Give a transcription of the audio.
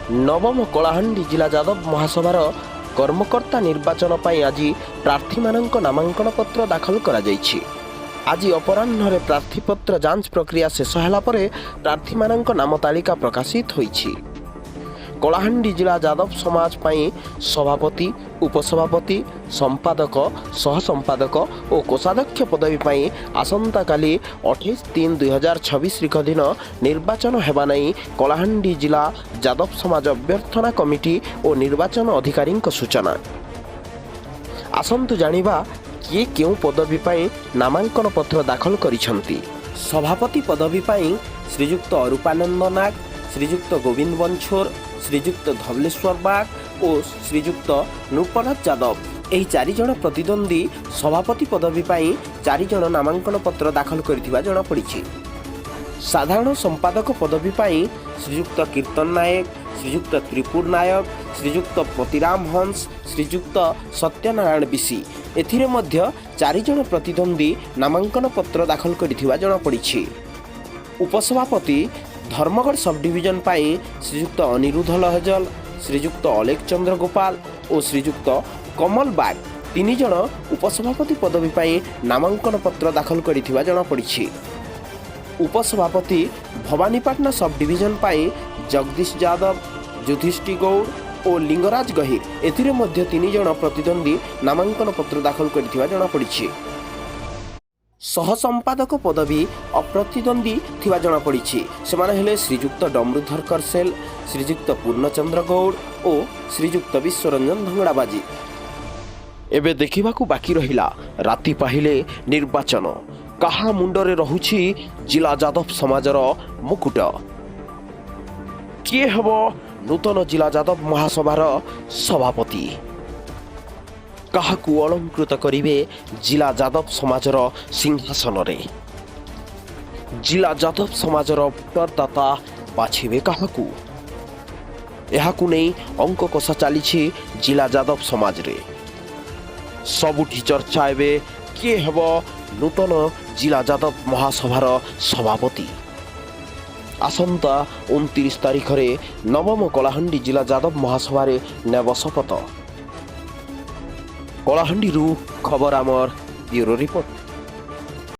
ନବମ କଳାହାଣ୍ଡି ଜିଲ୍ଲା ଯାଦବ ମହାସଭାର କର୍ମକର୍ତ୍ତା ନିର୍ବାଚନ ପାଇଁ ଆଜି ପ୍ରାର୍ଥୀମାନଙ୍କ ନାମାଙ୍କନ ପତ୍ର ଦାଖଲ କରାଯାଇଛି। ଆଜି ଅପରାହ୍ନରେ ପ୍ରାର୍ଥୀପତ୍ର ଯାଞ୍ଚ ପ୍ରକ୍ରିୟା ଶେଷ ହେଲା ପରେ ପ୍ରାର୍ଥୀମାନଙ୍କ ନାମ ତାଲିକା ପ୍ରକାଶିତ ହୋଇଛି। କଳାହାଣ୍ଡି ଜିଲ୍ଲା ଯାଦବ ସମାଜ ପାଇଁ ସଭାପତି, ଉପସଭାପତି, ସମ୍ପାଦକ, ସହସମ୍ପାଦକ ଓ କୋଷାଧ୍ୟକ୍ଷ ପଦବୀ ପାଇଁ ଆସନ୍ତାକାଲି 28/3/2026 ତାରିଖ ଦିନ ନିର୍ବାଚନ ହେବା ନେଇ କଳାହାଣ୍ଡି ଜିଲ୍ଲା ଯାଦବ ସମାଜ ଅଭ୍ୟର୍ଥନା କମିଟି ଓ ନିର୍ବାଚନ ଅଧିକାରୀଙ୍କ ସୂଚନା। ଆସନ୍ତୁ ଜାଣିବା କିଏ କେଉଁ ପଦବୀ ପାଇଁ ନାମାଙ୍କନ ପତ୍ର ଦାଖଲ କରିଛନ୍ତି। ସଭାପତି ପଦବୀ ପାଇଁ ଶ୍ରୀଯୁକ୍ତ ଅରୂପାନନ୍ଦ ନାଗ, ଶ୍ରୀଯୁକ୍ତ ଗୋବିନ୍ଦ ବଂଛୋର, ଶ୍ରୀଯୁକ୍ତ ଧବଲେଶ୍ୱର ବାଗ ଓ ଶ୍ରୀଯୁକ୍ତ ନୃପନାଥ ଯାଦବ, ଏହି ଚାରିଜଣ ପ୍ରତିଦ୍ୱନ୍ଦ୍ୱୀ ସଭାପତି ପଦବୀ ପାଇଁ ଚାରିଜଣ ନାମାଙ୍କନ ପତ୍ର ଦାଖଲ କରିଥିବା ଜଣାପଡ଼ିଛି। ସାଧାରଣ ସମ୍ପାଦକ ପଦବୀ ପାଇଁ ଶ୍ରୀଯୁକ୍ତ କୀର୍ତ୍ତନ ନାୟକ, ଶ୍ରୀଯୁକ୍ତ ତ୍ରିପୁର ନାୟକ, ଶ୍ରୀଯୁକ୍ତ ପ୍ରତିରାମ ହଂସ, ଶ୍ରୀଯୁକ୍ତ ସତ୍ୟନାରାୟଣ ବିଶି, ଏଥିରେ ମଧ୍ୟ ଚାରିଜଣ ପ୍ରତିଦ୍ୱନ୍ଦ୍ୱୀ ନାମାଙ୍କନ ପତ୍ର ଦାଖଲ କରିଥିବା ଜଣାପଡ଼ିଛି। ଉପସଭାପତି ଧର୍ମଗଡ଼ ସବ୍ ଡିଭିଜନ ପାଇଁ ଶ୍ରୀଯୁକ୍ତ ଅନିରୁଦ୍ଧ ଲହଜଲ, ଶ୍ରୀଯୁକ୍ତ ଅଲେଖ ଚନ୍ଦ୍ର ଗୋପାଳ ଓ ଶ୍ରୀଯୁକ୍ତ କମଲ ବାଗ, ତିନି ଜଣ ଉପସଭାପତି ପଦବୀ ପାଇଁ ନାମାଙ୍କନ ପତ୍ର ଦାଖଲ କରିଥିବା ଜଣାପଡ଼ିଛି। ଉପସଭାପତି ଭବାନୀପାଟଣା ସବ୍ ଡିଭିଜନ ପାଇଁ ଜଗଦୀଶ ଯାଦବ, ଯୁଧିଷ୍ଠି ଗୌଡ଼ ଓ ଲିଙ୍ଗରାଜ ଗହିର, ଏଥିରେ ମଧ୍ୟ ତିନି ଜଣ ପ୍ରତିଦ୍ୱନ୍ଦ୍ୱୀ ନାମାଙ୍କନ ପତ୍ର ଦାଖଲ କରିଥିବା ଜଣାପଡ଼ିଛି। ସହସମ୍ପାଦକ ପଦବୀ ଅପ୍ରତିଦ୍ୱନ୍ଦ୍ୱୀ ଥିବା ଜଣାପଡ଼ିଛି। ସେମାନେ ହେଲେ ଶ୍ରୀଯୁକ୍ତ ଡମରୁଧର କରସେଲ, ଶ୍ରୀଯୁକ୍ତ ପୂର୍ଣ୍ଣଚନ୍ଦ୍ର ଗୌଡ଼ ଓ ଶ୍ରୀଯୁକ୍ତ ବିଶ୍ୱରଞ୍ଜନ ଧଙ୍ଗଡ଼ାବାଜି। ଏବେ ଦେଖିବାକୁ ବାକି ରହିଲା, ରାତି ପାହିଲେ ନିର୍ବାଚନ, କାହା ମୁଣ୍ଡରେ ରହୁଛି ଜିଲ୍ଲା ଯାଦବ ସମାଜର ମୁକୁଟ, କିଏ ହେବ ନୂତନ ଜିଲ୍ଲା ଯାଦବ ମହାସଭାର ସଭାପତି, କାହାକୁ ଅଳଙ୍କୃତ କରିବେ ଜିଲ୍ଲା ଯାଦବ ସମାଜର ସିଂହାସନରେ, ଜିଲ୍ଲା ଯାଦବ ସମାଜର ଭୋଟରଦାତା ବାଛିବେ କାହାକୁ, ଏହାକୁ ନେଇ ଅଙ୍କ କଷା ଚାଲିଛି ଜିଲ୍ଲା ଯାଦବ ସମାଜରେ। ସବୁଠି ଚର୍ଚ୍ଚା ଏବେ କିଏ ହେବ ନୂତନ ଜିଲ୍ଲା ଯାଦବ ମହାସଭାର ସଭାପତି। ଆସନ୍ତା 29 ତାରିଖରେ ନବମ କଳାହାଣ୍ଡି ଜିଲ୍ଲା ଯାଦବ ମହାସଭାରେ ନେବ ଶପଥ। କଳାହାଣ୍ଡିରୁ ଖବର ଆମର ବ୍ୟୁରୋ ରିପୋର୍ଟ।